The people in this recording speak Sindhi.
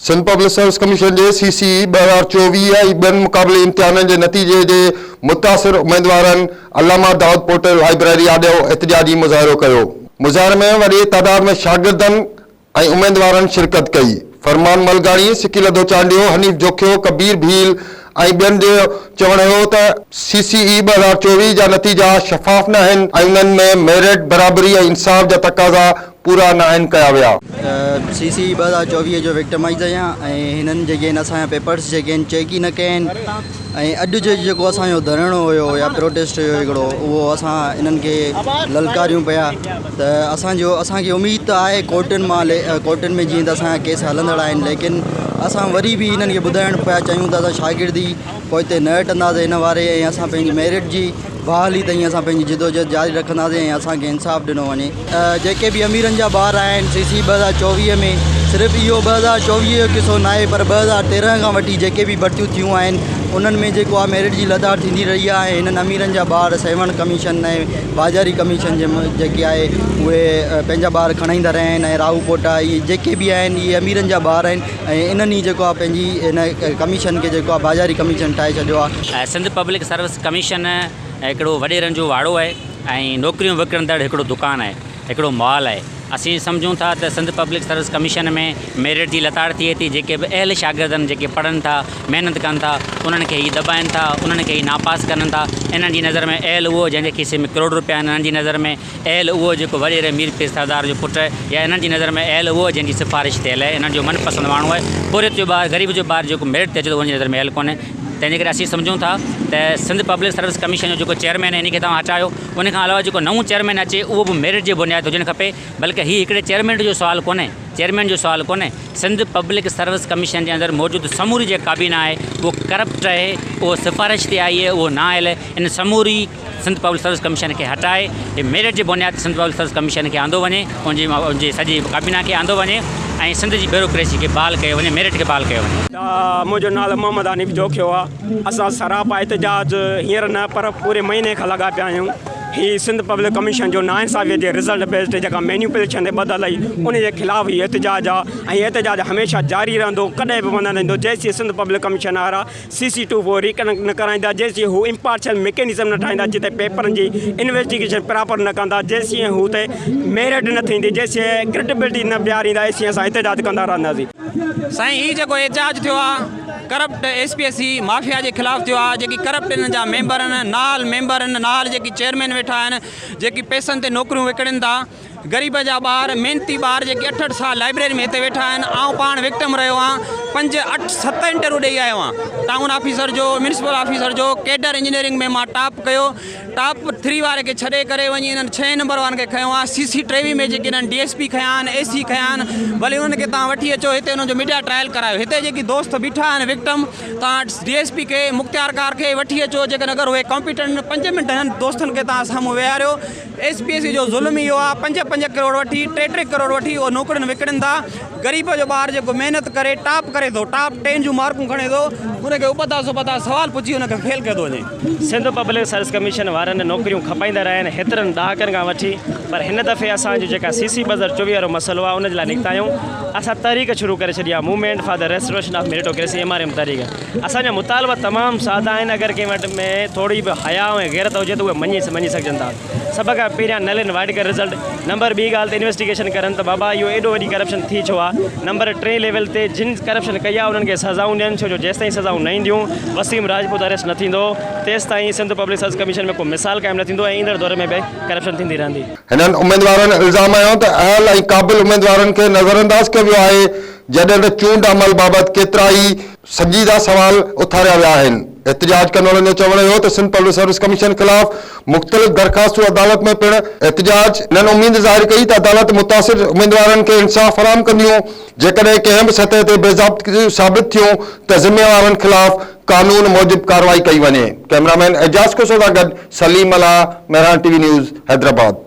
سنڌ پبلڪ سروس ڪميشن جي سي سي اي 2024 ۽ ٻين مقابلي امتحانن جي نتيجي جي متاثر اميدوارن علامه دائود پوٽه لائبريري آڏو احتجاجي مظاهرو ڪيو. مظاهري ۾ وڏي تعداد ۾ شاگردن ۽ اميدوارن شرڪت ڪئي. فرمان ملغاڻي، سڪيلڌو چانڊيو، حنيف جوکيو، ڪبير ڀيل ۽ ٻين جو چوڻ هيو ته سي سي اي 2024 جا نتيجا شفاف ناهن ۽ انهن ۾ ميرٽ، برابري ۽ انصاف جا تقاضا پورا ناهن ڪيا ويا. سي سي 2024 جو وڪٽمائز آهيان ۽ هنن جيڪي آهن اسان جا پيپرس جيڪي آهن چيڪ ئي نه ڪيا آهن ۽ اڄ جو جيڪو اسان جو ڌرڻو هيو يا پروٽيسٽ هيو هڪڙو اهو اسان انهن کي للڪاريون پيا ته اسان جو اسان کي اميد ته آهي ڪورٽن مان ڪورٽن ۾ جيئن ته اسان جا ڪيس هلندڙ آهن ليڪن اسان وري به انهن کي ٻڌائڻ پيا چاهيون ته اسان شاگردي پوئتي نه هٽنداسين ان واري ۽ اسان پنهنجي ميرٽ جي بحالي تائين اسان پنهنجي جدوجهد جاري رکنداسين ۽ اسان کي انصاف ڏنو وڃي. جيڪي به اميرن جا ٻار آهن سي سي 2024 ۾ صرف اهو 2024 جو قصو ناهي پر 2013 کان وٺي جيڪي به ڀرتيون ٿيون آهن انهن ۾ جيڪو آهي ميرٽ جي لتاڙ ٿيندي رهي آهي ۽ هنن اميرن جا ٻار سيوهڻ ڪميشن ۽ باجاري ڪميشن جي جيڪي آهي اهي پنهنجا ٻار کڻائيندا رهيا آهن ۽ راهو پوٽا اهي جيڪي به آهن اهي اميرن جا ٻار آهن ۽ انهن ئي جيڪو آهي پنهنجي هن ڪميشن کي جيڪو آهي باجاري ڪميشن ٺاهي ڇڏيو آهي. سنڌ پبلڪ سروس ڪميشن هڪڙو وڏيرن جو واڙو آهي ۽ نوڪريون وڪڻندڙ هڪڙو دڪان آهي هڪڙو مال آهي اسين سمجهون ٿا ته Sindh public service commission ۾ merit جي لتاڙ ٿئي ٿي جيڪي به اهل شاگردن جيڪي پڙهن ٿا محنت ڪن ٿا انهن کي هي دٻائن ٿا انهن کي هي ناپاس ڪن ٿا انهن جي نظر ۾ اهل اهو جنهن جي کيسي ۾ ڪروڙ روپيا آهن انهن جي نظر ۾ اهل اهو جيڪو وڏيري مير پير سردار جو پٽ آهي يا انهن جي نظر ۾ اهل اهو جنهن جي سفارش ٿيل آهي انهن جو من پسند ماڻهو آهي پورهيت جو ٻار غريب جو ٻار جيڪو ميرٽ تي اچي ٿو ان جي نظر ۾ اهل ڪونهي تنهن جي ڪري اسين سمجهون ٿا ته سنڌ پبلڪ سروس ڪميشن جو جيڪو چيئرمين آهي ان کي توهان هٽايو ان کان علاوه جيڪو نئون چيئرمين اچي اهو به ميرٽ جي بنياد تي هجڻ کپي بلڪه هي هڪڙي چيئرمين جو سوال ڪونهي چيئرمين جو سوال ڪونهي سنڌ پبلڪ سروس ڪميشن جي اندر موجود سموري جيڪا ڪابينا آهي اهو ڪرپٽ آهي اهو سفارش تي آئي آهي اهو نااهل آهي ان سموري سنڌ پبلڪ سروس ڪميشن کي هٽائي هي ميرٽ جي بنياد تي سنڌ پبلڪ سروس ڪميشن کي آندو وڃي ان جي ان جي سڄي ڪابينا کي آندو وڃي ۽ سنڌ جي بيوروڪريسي کي بحال ڪيو وڃي ميرٽ کي بحال ڪيو وڃي. منهنجو نالو محمد حنيف جوکيو آ اسان سراپا احتجاج هينئر نه پر پوري مهيني کان لڳا پيا آهيون هي سنڌ پبلڪ ڪميشن جو ناانصافي جي رزلٽ بيسڊ جيڪا مينيوپليشن تي ٻڌل هئي ان جي خلاف هي احتجاج آ ۽ احتجاج هميشه جاري رهندو ڪڏهن به بند نه ٿيندو جيسين سنڌ پبلڪ ڪميشن وارا سي سي ٽو فور ريڪنڪٽ نه ڪرائيندا، جيسين هو امپارشل ميڪنزم نه ٺاهيندا، جتي پيپرن جي انويسٽيگيشن پراپر نه ڪندا، جيسين هو تي ميرٽ نه ٿيندي، جيسين ڪريڊبلٽي نه بيهاريندا، ايسين اسان احتجاج ڪندا رهنداسين. سائين هي جيڪو احتجاج ٿيو آ corrupt S P S C mafia جي خلاف ٿيو آ جيڪي ڪرپٽ انهن جا ميمبر آهن نااهل ميمبر آهن نااهل جيڪي چيئرمين ويٺا آهن جيڪي پئسن تي نوڪريون وڪڻين ٿا غريب جا ٻار محنتي ٻار جيڪي اٺ اٺ سال لائبريري ۾ هتي ويٺا آهن آئون پاڻ وڪٽم رهيو آهيان پنج اٺ ست انٽرويو ڏئي آيو آهيان ٽائون آفيسر جو ميونسپل آفيسر جو ڪيڊر انجنيئرنگ ۾ مان ٽاپ ڪيو ٽاپ ٿري واري کي ڇڏي ڪري وڃي انهن ڇهين نمبر وارن کي کنيو آهي سي سي ٽيوي ۾ جيڪي انهن ڊي ايس پي کنيا آهن اي سي کنيا آهن ڀلي انهن کي تان وٺي اچو هتي انهن جو ميڊيا ٽرائل ڪرايو هتي جيڪي دوست بيٺا آهن وڪٽم تان ڊي ايس پي کي مختيار ڪار کي وٺي اچو جيڪڏهن اگر اهي ڪمپيٽنٽ پنج منٽ هنن دوستن کي تان سامهون ويهاريو ايس پي ايس سي جو ظلم اهو آ پنج پنج ڪروڙ وٺي ٽي ٽي ڪروڙ وٺي اهو نوڪرين وڪڻين ٿا غريب جو ٻار جيڪو محنت ڪري ٽاپ ڪري ٿو ٽاپ ٽين جون مارڪون کڻي ٿو ان کي ابتا سبتا سوال پڇي ان کي فيل ڪيو ٿو وڃي. سنڌ پبلڪ سروس ڪميشن وارن نوڪريون کپائيندا رهيا آهن هيترن ڏهاڪن کان وٺي پر هن دفعي اسان جو جيڪا سي سي 2024 وارو مسئلو آهي ان جي لاء نڪتا آهيون اسان تحريڪ شروع ڪري ڇڏي آهي movement for the restoration of meritocracy M R M تحريڪ اسان جا مطالبا تمام سادا آهن اگر ڪنهن وٽ ۾ ٿوري به حياء ۽ غيرت هجي ته اهي مڃي مڃي سگهجن ٿا سڀ کان پهريان نل اينڊ وائڊ ڪر رزلٽ نمبر ٻي ڳالهه ته انويسٽيگيشن ڪرن ته بابا اهو ايڏو وڏي ڪرپشن ٿي ڇو آهي نمبر ٽئين ليول تي جن ڪرپشن ڪئي آهي انهن کي سزائون ڏين ڇو جو جيستائين سزائون نه اينديون وسيم راجپوت اريسٽ نه ٿيندو تيستائين سنڌ پبلڪ سروس ڪميشن ۾ ڪو مثال قائم نه ٿيندو ۽ ايندڙ دور ۾ به ڪرپشن ٿيندي رهندي. هنن اميدوارن الزام هنيو ته اهل ۽ قابل اميدوارن کي نظرانداز ڪيو ويو آهي جڏهن ته چونڊ عمل بابت ڪيترائي سنجيده سوال اٿاريا ويا آهن. احتجاج ڪندڙن جو چوڻ هيو ته سنڌ پبلڪ سروس ڪميشن خلاف مختلف درخواستون عدالت ۾ پڻ احتجاج هنن اميد ظاهر ڪئي ته عدالت متاثر اميدوارن کي انصاف فراهم ڪنديون جيڪڏهن ڪنهن به سطح تي بي ضابطگيون ثابت ٿيون ته ذميوارن خلاف قانون موجب ڪارروائي ڪئي وڃي. ڪئميرامين اعجاز کوسو سان گڏ Saleem Mallah, Mehran T V news, Hyderabad.